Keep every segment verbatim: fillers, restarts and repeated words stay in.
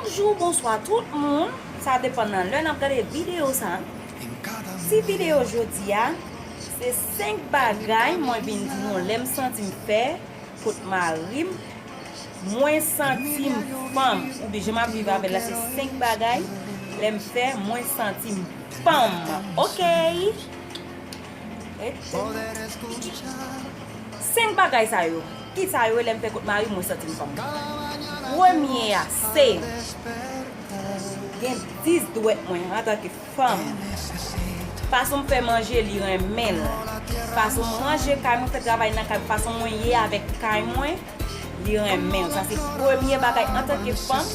Bonjou, bonswa tout moun. Sa depann nan lè n ap gade videyo sa. Ti videyo jodi a, se senk bagay mwen vin di nou lè m santi m fè kot mari m, mwen santi m fanm. Oubyen jan m ap viv avè l la, se senk bagay lè m fè, mwen santi m fanm. Oke? Rete. Senk bagay sa yo. Ki sa yo ye lè m fè kot mari m, mwen santi m fanm? Premye a, se gen dis dwèt mwen antanke fanm. Fason m fè manje, li renmen l. Fason m ranje kay mwen, fè travay nan kay, fason mwen ye avèk kay mwen, li renmen l. Sa se premye bagay antanke fanm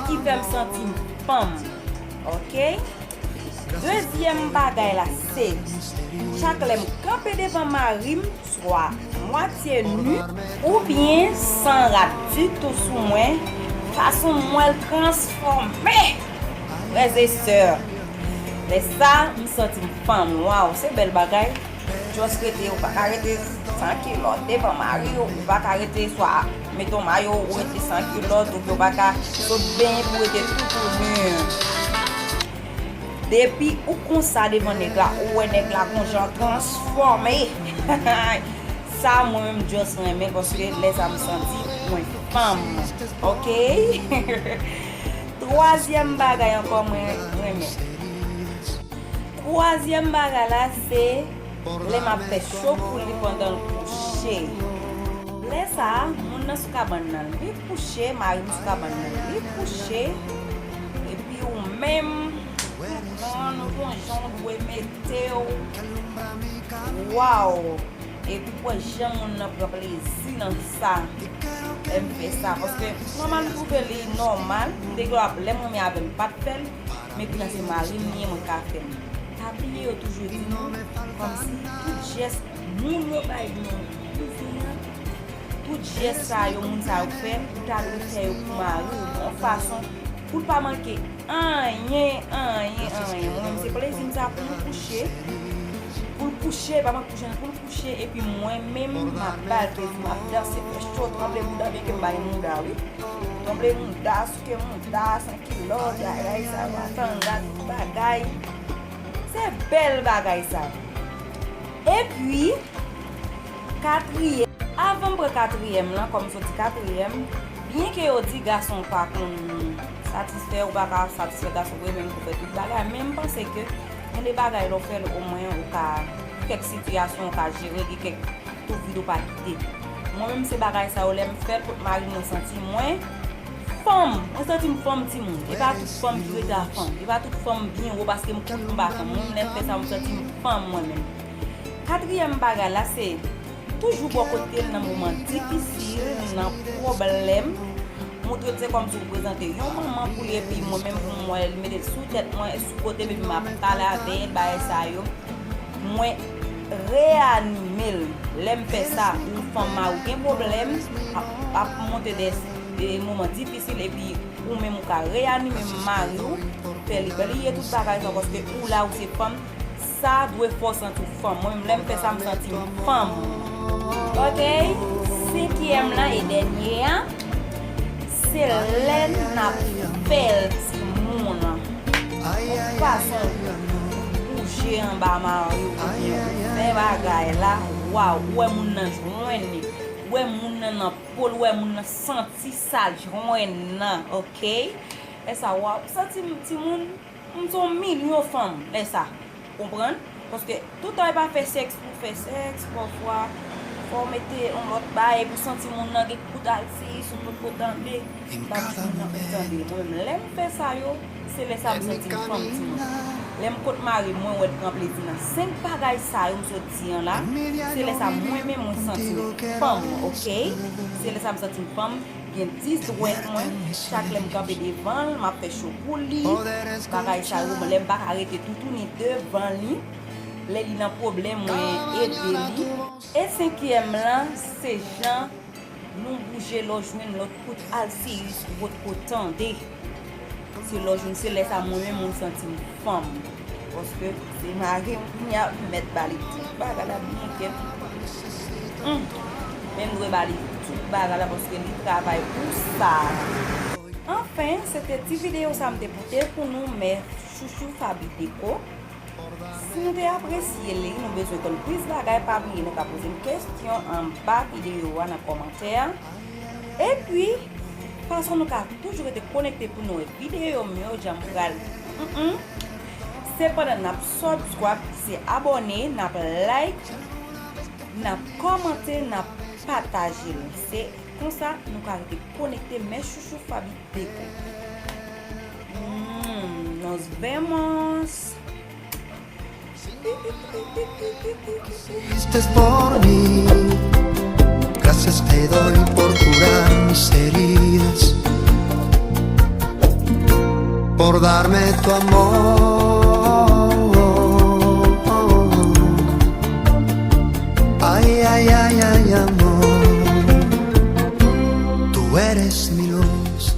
ki fè m santi m fanm. Oke? Dezyèm bagay la se, chak lè m kanpe devan mari m, swa mwatye ni, oubyen san rad ditou sou mwen, fason m wè l transfòme. Frè e sè, lè sa, m santi m fanm. Waw, se bèl bagay. Just rete, ou pa ka rete san kilòt devan mari w, ou pa ka rete swa met yon mayo, ou rete san kilòt, oubyen ou pa ka sot benyen pou rete toutouni. Depi ou konsa devan nèg la, ou wè nèg la gon jan transfòme. Sa mwen menm just renmen, paske lè sa m santi mwen fanm. Oke? Twazyèm bagay ankò mwen renmen. Twazyèm bagay la se lè m ap fè cho pou li pandan l kouche. Lè sa a, moun nan sou kabann nan, li kouche, mari m sou kabann nan, li kouche, epi ou menm, ou konprann, ou gon jan w dwe mete w. Waw! Epi pou wè jan moun nan pran plezi nan sa, lè m fè sa. Paske nòmal, m twouve li nòmal. M te gen lè m renmen avè l, m pa t fè l. Men kounye a se mari m li ye, mwen ka fè l. Tabliye yo toujou di nou, kòmsi tout jès moun yo bay nan kouzin nan, tout jès sa yo, moun sa yo fè, ou ta dwe fè yo pou mari w, yon fason pou l pa manke anyen, anyen, anyen. Mwen menm, se plezi m sa pou l kouche. Pou l kouche, pa manke kouche, pou l kouche, epi mwen menm, m ap ba l plezi, m ap danse, fè cho, tranble mouda, byen ke m bay mouda, wi. Tranble mouda, souke mouda, san kilòt, bagay sa, batanga, tout bagay. Se bèl bagay sa. Epi, katriyèm, avan m pran katriyèm lan, kòm m sot di katriyèm, byen ke yo di gason pa konn satisfè, ou pa ka satisfè gason vre, menm pou fè tout bagay, men m panse ke gen de bagay lè w fè l, omwen ou ka, kèk sitiyasyon ou ka jere, gen kèk tou vid ou pa kite. Mwen menm se bagay sa yo, lè m fè l kot mari m, mwen santi mwen fanm. Mwen santi m fanm timoun. E pa tout fanm ki rete a fanm. E pa tout fanm byen wo paske m kout m pa fanm. Mwen menm lè m fè sa, mwen santi m fanm mwen menm. Katriyèm bagay la se toujou bò kote l nan moman difisil, nan pwoblèm. Montre l se kòmsi w prezante yon manman pou li, epi mwen menm pou m wè l, mete l sou tèt mwen, sou kote m, epi m ap pale avè l, bagay sa yo. Mwen reyanime l. Lè m fè sa, ou fanm mari w gen pwoblèm, ap, ap monte de, de moman difisil, epi ou menm ou ka reyanime mari w, fè li bliye tout bagay sa, paske ou la, ou se fanm, sa dwe fè w santi w fanm. Mwen menm, lè m fè sa, m santi m fanm. Oke? Senkyèm lan e dènye a, se lè n ap fè l timoun. Yon fason bouje anba mari w, oubyen fè bagay la, waw, ou wè moun nan jwenn li, ou wè moun nan nan po l, ou wè moun nan santi sa l jwenn nan, oke? Lè sa, waw, ou santi m timoun, m se yon milyon fanm, lè sa. Konprann? Paske toutan e pa fè sèks pou fè sèks, pafwa fò w mete yon lòt bagay pou santi moun nan gen kout alsiyis ou potko tande, m ap di moun nan ou tande. Mwen menm, lè m fè sa yo, se lè sa m santi m fanm timoun. Lè m kot mari m, mwen wè l pran plezi nan senk bagay sa yo m sot di an la, se lè sa mwen menm mwen santi m fanm, oke? Se lè sa m santi m fanm. Gen dis dwèt mwen, chak lè m kanpe devan l, m ap fè cho pou li. Bagay sa yo, lè m pa ka rete toutouni devan li, lè li nan pwoblèm, mwen ede li. E senkyèm lan, se jan nou bouje lè w jwenn lòt kout alsiyis ou potko tande. Se lè w jwenn, se lè sa mwen menm mwen santi m fanm. Paske se mari m kounye a, m mèt ba li tout bagay la byen ke, hmm, men m dwe ba li tout bagay la paske li travay pou sa. Anfen, se te ti videyo sa m te pote pou nou, mè chouchou Faby Deco. Si nou te apresye li, nou bezwen konn plis bagay, pa bliye nou ka poze m kesyon anba videyo a nan kòmantè. Epi, fason nou ka toujou rete konekte pou nou wè videyo m yo, jan m pral. Mm-mm. Se pandan n ap subscribe, se abòne, n ap like, n ap kòmante, n ap pataje l. Se konsa nou ka rete konekte, mè chouchou Faby Deco. Mm, nos vemos. Hiciste por mí, gracias te doy por curar mis heridas, por darme tu amor. Ay, ay, ay, ay, amor, tú eres mi luz.